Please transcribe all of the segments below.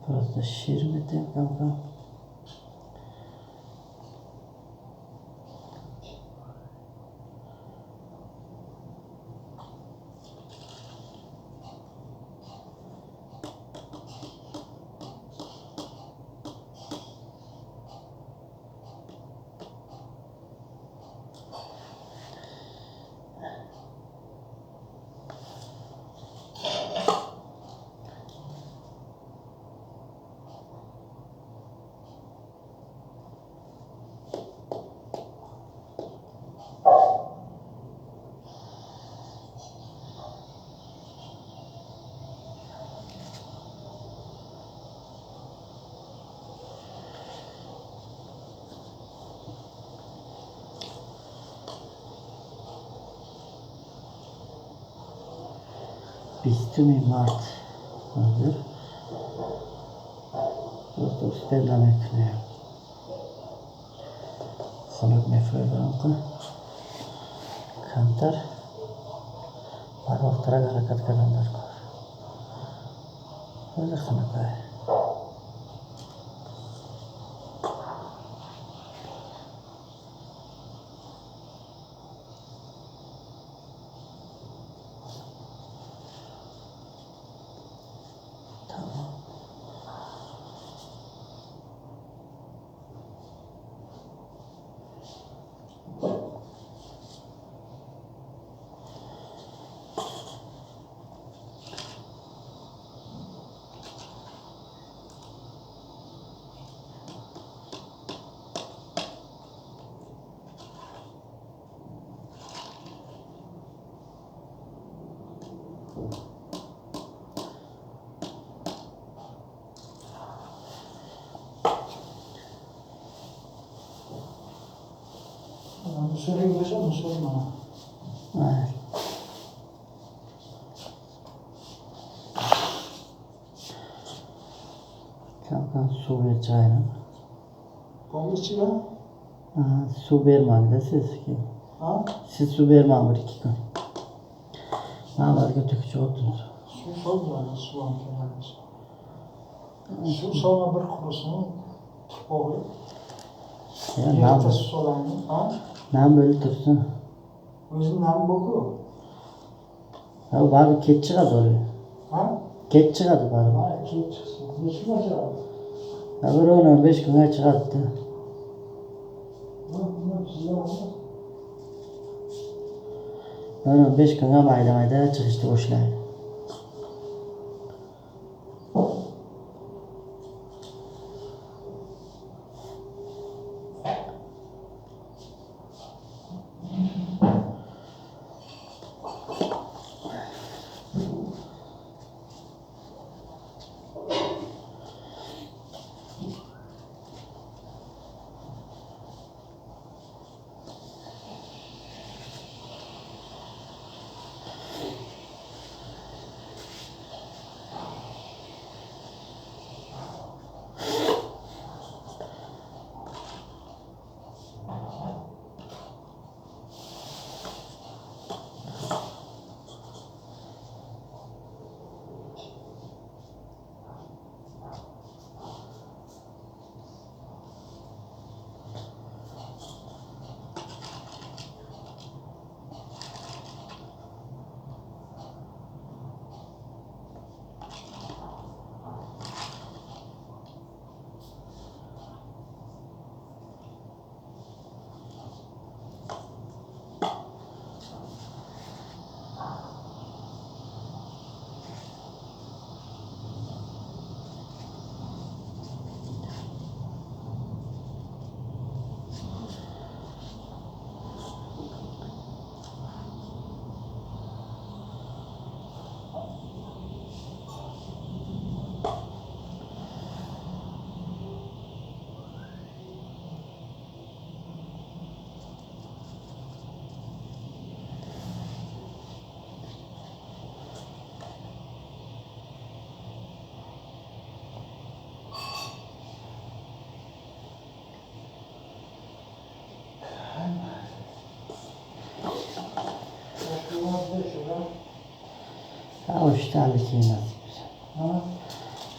Просто шир метем кам-кам. Бистуми март ҳозир. Просто успел намекунем. Хунук мефурӯям, камтар барвақттарак ҳаракат кардан дар кор. Ҳозир хунукай. Musuring bo'lsa, musur mana. Mayli. Kam-kam suv berchayman. Bo'ldi ichiga? Suv bermangda siz. Ha? Siz suv bermang bir ikki kun. Man ularga to'kib o'tdim. Suv solma, suv ham kerak. Suv solma, bir qurisin, tuproq. Nam Erta suv solamiz, ha? Nam bo'lib tursin. O'zi nam bu-ku. Ha, baribir kech chiqadi ular. Ha? Kech chiqadi baribir. Ha, kech chiqsin. Necha kunga chiqadi? Ha, bir 10-15 kunga chiqadi. Buni sizlar 10-15 kunga mayda-mayda chiqishni boshlaydi. Ha, uchta keyin nasib bo'lsa. Ha?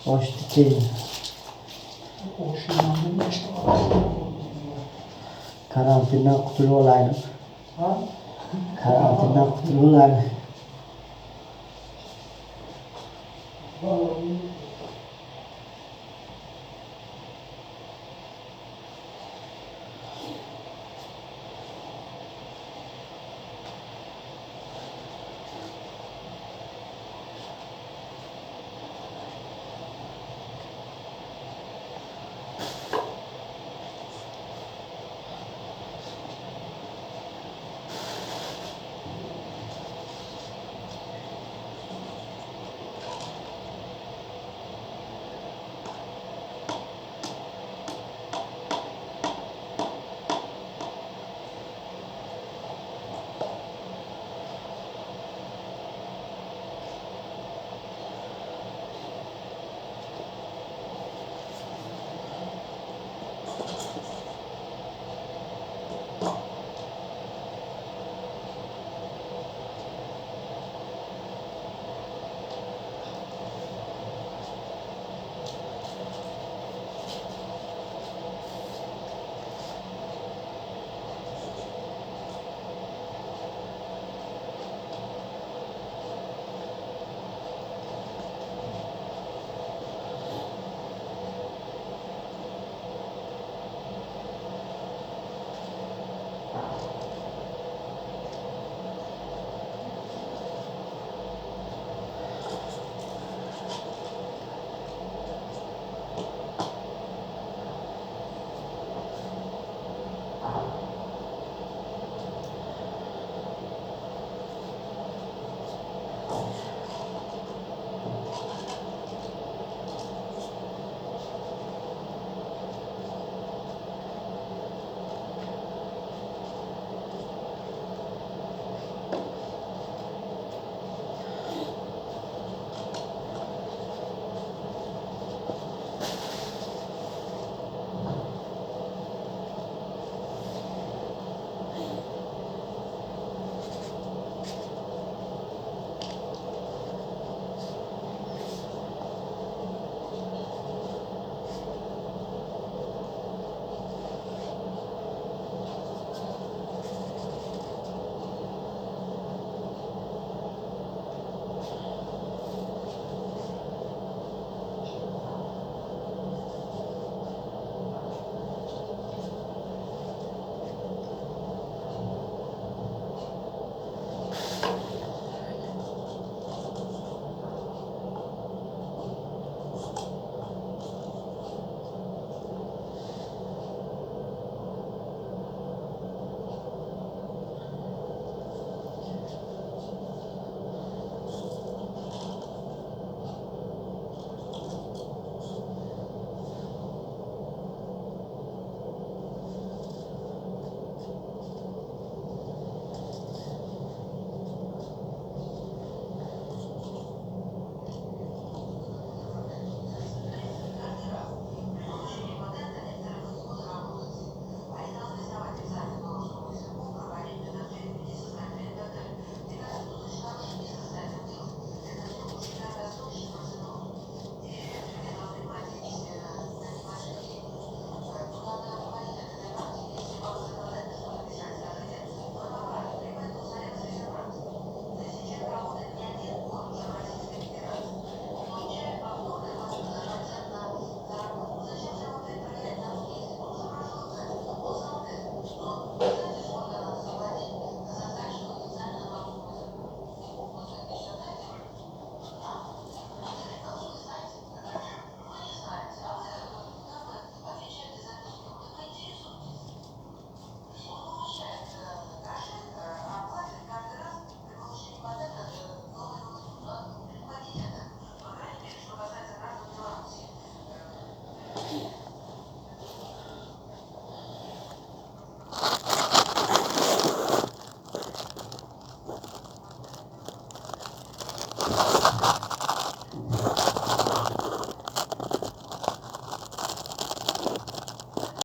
Oshni keyin. Osh yegandan nechta Karantindan qutulib olaylik. Ha? Karantindan qutulib olaylik.